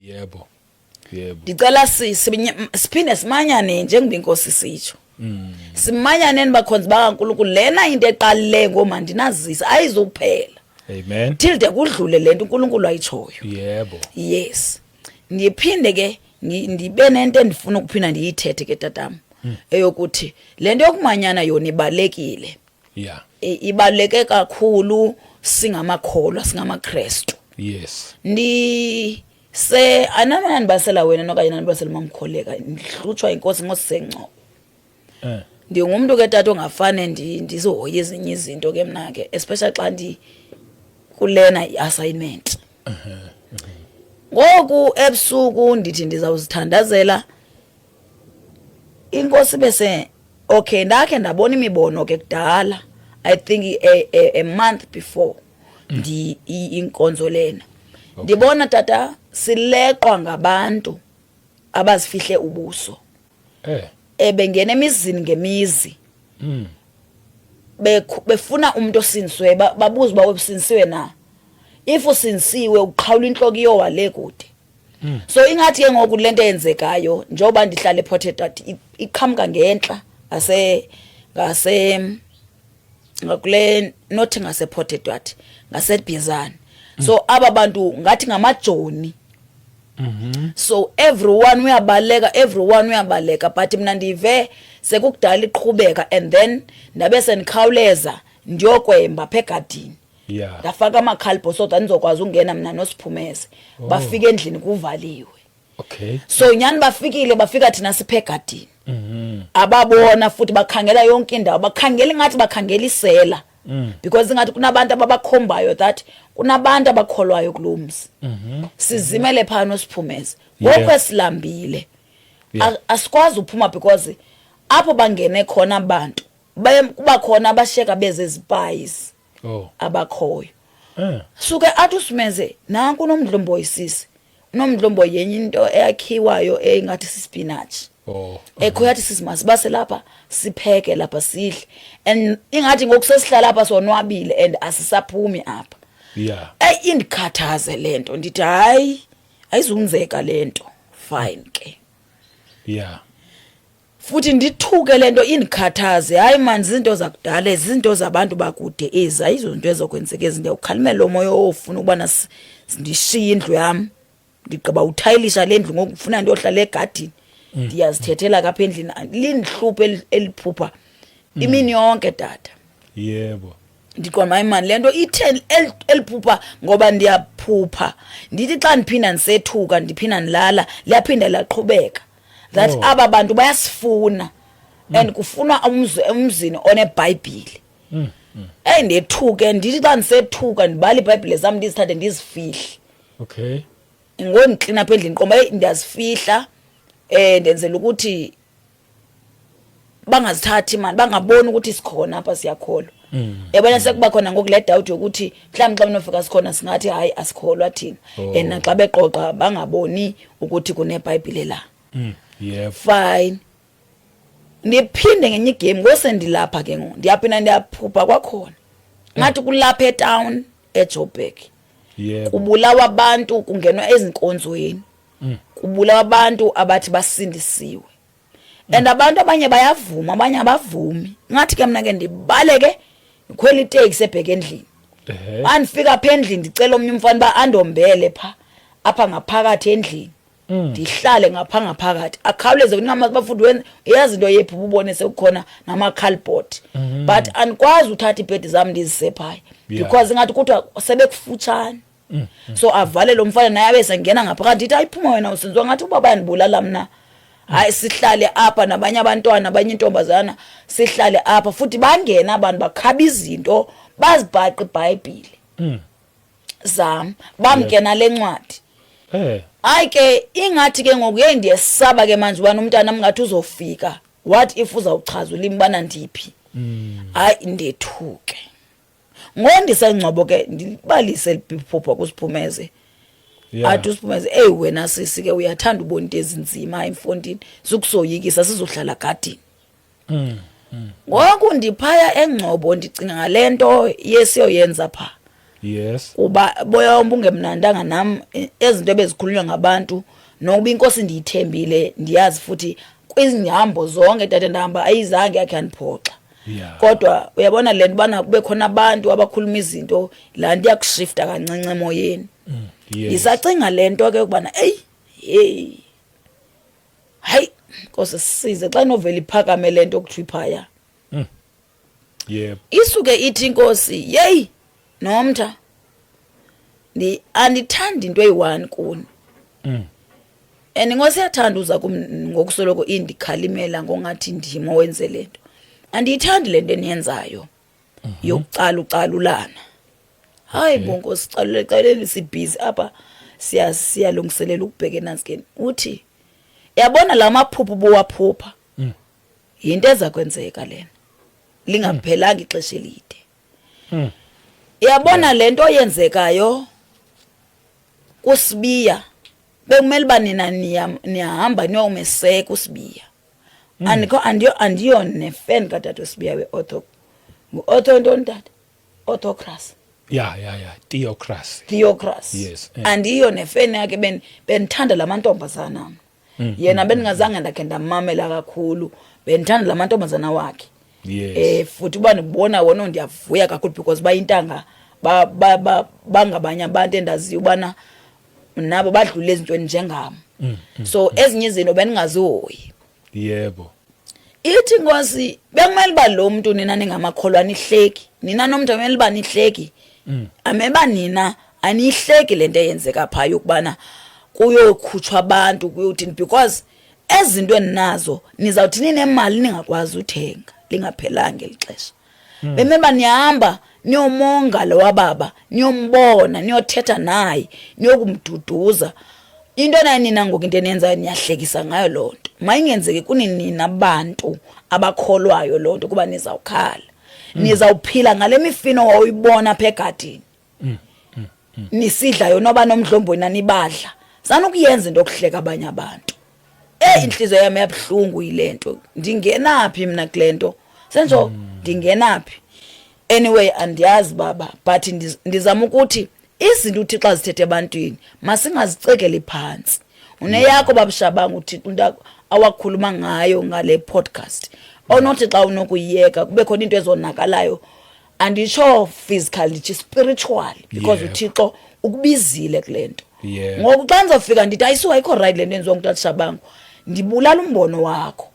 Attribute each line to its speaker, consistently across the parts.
Speaker 1: Yebo. Yebo.
Speaker 2: Ndicela siphinde simanyane njengoba inkosi sitsho. Simanyaneni bakhonzi bakaNkulunkulu, lena into eqalileyo ngomandinazisa ayizukuphela.
Speaker 1: Amen.
Speaker 2: Till de kudlule lento uNkulunkulu ayitshoyo.
Speaker 1: Yebo.
Speaker 2: Yes. Ngiphinde ke ndibe nento endifuna ukuphinda ndiyithethe ke tatam. Eyokuthi lento yokumanyana yona ibalekile. Ibaluleke kakhulu singamakholwa, singamaKristu. Ndi se anamana ndibasela wena nokanye nandibasela mamkholeka, ndihlutshwa inkosi ngosengcobo. Ndingumntu ke tata ongafane ndizihoye ezinye izinto ke mna ke, especially xa ndi kulena i-assignment. Ngoku ebusuku ndithi ndizawuzithandazela inkosi, bese okay, ndakhe ndabona imibono ke kudala, I think a month before ndi inkonzo lena. Ndibona tata sileqwa ngabantu abazifihle ubuso. Ebengena emizini ngemizi. Befuna umuntu osinsiwe, babuza uba usinsiwe na. If usinsiwe uqhawula inhloko iyowa le kude. So ingathi ke ngoku lento eyenzekayo njengoba ndihlala ePort Edward iqhamuka ngentla ngase ngase ngakule, not ngase Port Edward, ngase Bizana. So aba bantu ngathi ngamajoni. So everyone uyabaleka, everyone uyabaleka, but mina ndive sekukudala iqhubeka and then ndabe sendikhawuleza ndiyokwemba apha egadini. Ndafaka amakhalibho so that ndizokwazi ukungena mina nosiphumeze. Bafika endlini kuvaliwe. So nyani bafikile, bafika thina siphe egadini. Ababona futhi bakhangela yonke indawo, bakhangela ingathi bakhangela isela. Because ingathi kunabantu ababakhombayo that kunabantu abakholwayo kulo mzi. Sizimele phaa nosiphumeze. Ngoku esilambile. Asikwazi uphuma because apho bangene khona abantu kuba khona abashiyeka bezezipayisi abakhoyo. Suke athi usimeze nanku unomdlomboyi sisi. Unomdlomboyi yenye into eyakhiwayo engathi sispinach. Ekho yathi sisi masibase lapha sipheke lapha sidle. And ingathi ngoku sesihlala lapha sonwabile and asisaphumi apha. Ey, indikhathaze lento, ndithi hayi ayizunzeka lento. Fine ke. Futhi ndithuke lento indikhathaze, hayi man, izinto zakudala, izinto zabantu bakude ezi, ayizonto ezokwenzeka ezi. Ndiyawukhalimela lo moya ofuna ukubana ndishiye indlu yam, ndigqiba uthayilisha le ndlu ngoku ufuna ndiyohlala egadini. Ndiyazithethela kapha endlini, lindihluphe eliphupha imini yonke tata. Ndiqonda hayi man, le nto ithe eliphupha ngoba ndiyaphupha, ndithi xa ndiphinda ndisethuka ndiphinda ndilala liyaphinda liyaqhubeka that aba bantu bayasifuna and kufunwa umzini oneBhayibhile. Ey, ndethuke, ndithi xa ndisethuka ndibala iBhayibhile zam ndizithathe ndizifihle. Ngondiklina apha endlini, qomba hey ndiyazifihla, ndenzela ukuthi bangazithathi mani, bangaboni ukuthi sikhona apha siyakholwa. Yabona sekuba khona ngoku le doubt yokuthi mhlawumbi xa benofika sikhona singathi hayi asikholwa thina. And naxa beqoqa bangaboni ukuthi kuneBhayibhile la. Fine. Ndiphinde ngenye igame ngose ndilapha ke ngoku, ndiyaphinda ndiyaphupha kwakhona. Ngathi kulapha etown eJoburg. Kubulawa abantu, kungenwa ezinkonzweni. Kubulawa abantu abathi basindisiwe. And abantu abanye bayavuma, abanye abavumi. Ngathi ke mina ke ndibaleke ngikhwela iteksi ebheke endlini. Andifika apha endlini ndicela omnye umfana uba andombele pha apha ngaphakathi endlini. Ndihlale ngapha ngaphakathi. Akhawuleze kunama bafundi wenza uyazi into yephupha ubone sekukhona nama cardboard. But andikwazi uthatha ibhedi zam ndizise phaya. Because ngathi kuthiwa sebekufutshane. So avale lo mfana naye abe sengena ngaphakathi, ndithi ayiphuma wena usinzwa ngathi uba bayandibulala mna. Hayi sihlale apha nabanye abantwana, abanye intombazana, sihlale apha futhi bangena abantu bakhaba izinto bazibhaqa iBhayibhile zam bamke nale ncwadi. Hayi ke ingathi ke ngoku hey ndiyesaba ke manje ubana umntana ngathi uzofika, what if uzawuchaza ulimi bana ndiphi. Hayi ndethuke. Ngondisengcobo ke ndibalise liphupha kusiphumeze. Athi usiphumeze hey wena sisi ke uyathanda ubona into ezinzima emfondini, sukusoyikisa sizohlala gadini. Ngoku ndiphaya engcobo ndicinga ngalento yesiyoyenza pha.
Speaker 1: Yes.
Speaker 2: Kuba boya wam bungemnandanga nam, ezinto ebezikhulunywa ngabantu, nokuba inkosi ndiyithembile, ndiyazi futhi kwizihambo zonke tata ndahamba ayizange yakhe yandiphoxa. Kodwa uyabona le nto ubana kube khona abantu abakhuluma izinto, laa nto iyakushifta kancinci emoyeni. Ndisacinga le nto ke ukubana eyi, heyi, hayi nkosi sisize xa inovela iphakame le nto kuthiwa iphaya. Isuke ithi inkosi, yeyi nomtha, andithandi into eyi-one kuni. And inkosi iyathanda uza kum ngokusoloko indikhalimela ngongathi ndim owenze le nto. Andiyithandi le nto eniyenzayo yokucalucalulana. Hayi bo nkosi, calule caleni, sibhizi apha, siyalungiselela ukubheka enantsikeni. Uthi yabona la maphupho ubuwaphupha, yinto eza kwenzeka lena lingaphelanga ixesha elide. Yabona le nto yenzekayo kuSibiya, bekumele uba nina niyahamba niyomeseka uSibiya. Andikho, andiyo nefan katata uSibiya we-ortho, ngu-ortho ntoni tata? Autocracy.
Speaker 1: Ya, theocracy.
Speaker 2: Theocracy.
Speaker 1: Yes.
Speaker 2: Andiyo nefeni yakhe, bendithanda la mantombazana mna. Yena bendingazange ndakhe ndamamela kakhulu, bendithanda la mantombazana wakhe. Futhi uba ndibona wona ndiyavuya kakhulu because bayintanga, bangabanye abantu endaziyo ubana nabo badlule ezintweni njengam. So ezinye izinto bendingazihoyi. Ithi inkosi bekumele uba lo mntu nina ningamakholwa nihleki, nina nomntu amele uba nihleki. Amele uba nina aniyihleki le nto eyenzeka phaa yokubana kuyokhutshwa abantu kuyothini, because ezi zinto endinazo nizawuthi ninemali ningakwazi uthenga lingaphelanga eli xesha. Bemele uba nihamba niyomonga lo wababa, niyombona, niyothetha naye, niyokumduduza. Into nayo nina ngoku into eniyenzayo niyahlekisa ngayo loo nto. Mayingenzeki kuni nina bantu abakholwayo loo nto, kuba nizawukhala. Nizawuphila ngale mifino wawuyibona apha egadini. Nisidla yona oba nomdlomboni nanibadla. Sanukuyenza into yokuhleka abanye abantu. Inhliziyo yami yabuhlungu yile nto. Ndingenaphi mna kule nto? Senzo, ndingenaphi? Anyway, andiyazi baba, but ndizama ukuthi izinto uThixo azithethe ebantwini masingazicekeli phantsi. Uneyakho babushabanga uThixo into awakhuluma ngayo ngale podcast. Onothi xa unokuyiyeka kube khona into ezonakalayo. Anditsho physical, ndithi spiritual, because uThixo ukubizile kule nto. Ngoku xa ndizofika ndithi ayisuka ayikho right le nto yenziwa ngutata Shabangu, ndibulala umbono wakho.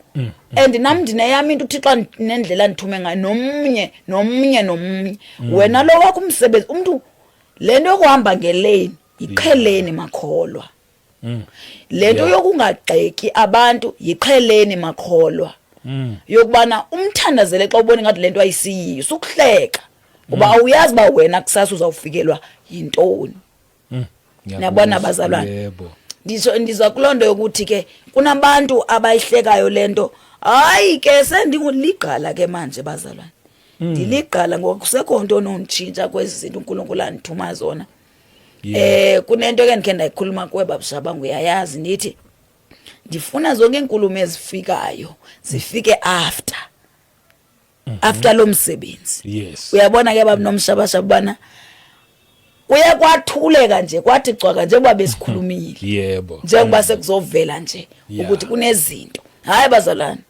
Speaker 2: And nam ndineyam into uThixo nendlela andithume ngayo, nomnye, nomnye, nomnye. Wena lo wakho umsebenzi, umntu le nto yokuhamba ngeleyini yiqheleni makholwa. Le nto yokungagxeki abantu yiqheleni makholwa. Yokubana umthandazele xa ubona ingathi le nto ayisiyiyo, sukuhleka. Kuba awuyazi uba wena kusasa uzawufikelwa yintoni. Niyabona bazalwane?
Speaker 1: Yebo.
Speaker 2: Nditsho ndizwa kuloo nto yokuthi ke kunabantu abayihlekayo le nto. Hayi ke sendinguligqala ke manje bazalwane. Ndiligqala ngoku, kusekho nto ononditshintsha kwezi zinto uNkulunkulu andithuma zona. Kunento ke ndikhe ndayikhuluma kuwe babushabangu, uyayazi, ndithi ndifuna zonke iinkulumo ezifikayo zifike after lo msebenzi. Uyabona ke baba nomshabashaba ubana kuye kwathuleka nje, kwathi cwaka njengoba besikhulumile. Njengoba sekuzovela nje ukuthi kunezinto. Hayi bazalwane.